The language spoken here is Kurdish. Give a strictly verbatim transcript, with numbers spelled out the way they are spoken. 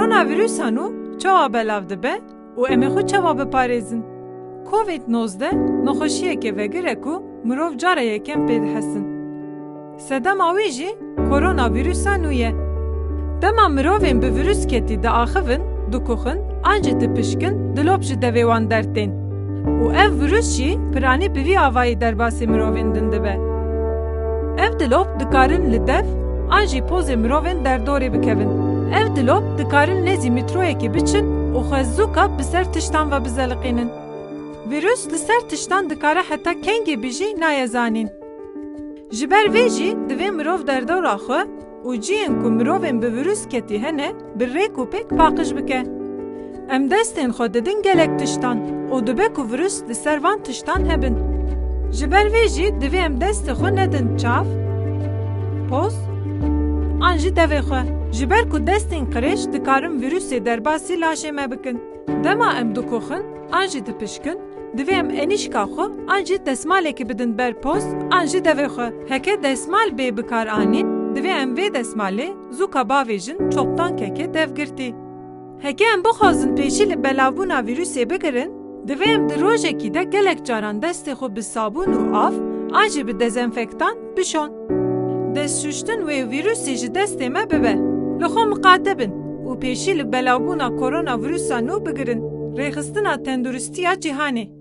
Koronavîrusa nû çawa belav dibe û em ê xwe çawa biparêzin? Covid nozdeh nexweşiyeke vegir e ku mirov cara yekem pê dihesin. Sedema wî jî koronavîrusa nû ye. Dema mirovên bi vîrusketî diaxivin, dikuxin an jî dipişkin, dilop ji devê wan dertên. Û ev vîrus jî piranî bi vî avayî derbasî mirovên din dibe. Ev dilop dikarin li dev an jî pozê mirovên derdorê bikevin. Ev dilop dikarin nêzî mîtroyekê biçin û xwe zûka bi ser tiştan ve bizeliqînin. Vîrus li ser tiştan dikare heta kengê bijî naye zanîn. Ji ber vê jî divê mirov derdora xwe û cihên ku mirovên bi vîrusketî hene bi rêk û pêk paqij bike. Em destên xwe didin gelek tiştan û dibe ku vîrus li ser van tiştan hebin. Ji ber vê jî divê em destê xwe nedin çav, poz an jî devê xwe. Ji ber ku destên qirêj dikarin vîrusê derbasî laşê me bikin. Dema em dikoxin an jî dipişkin, divê em enîşka xwe an jî desmalekî bidin ber poz an jî devê xwe. Heke desmal bê bikaranîn, divê em vê desmalê zûka bavêjin çoktan keke dev girtî. Heke em bixwazin pêşî li belavbûna vîrusê bigirin, divê em di rojekî de gelek caran destê xwe bi sabûn û av an jî bi dezenfektan bişon. Destşuştin wê vîrusê ji destê me bibe. Li xwe miqate bin û pêşî li belavbûna koronavîrusa nû bigirin. Rêxistina Tenduristiya Cîhanê.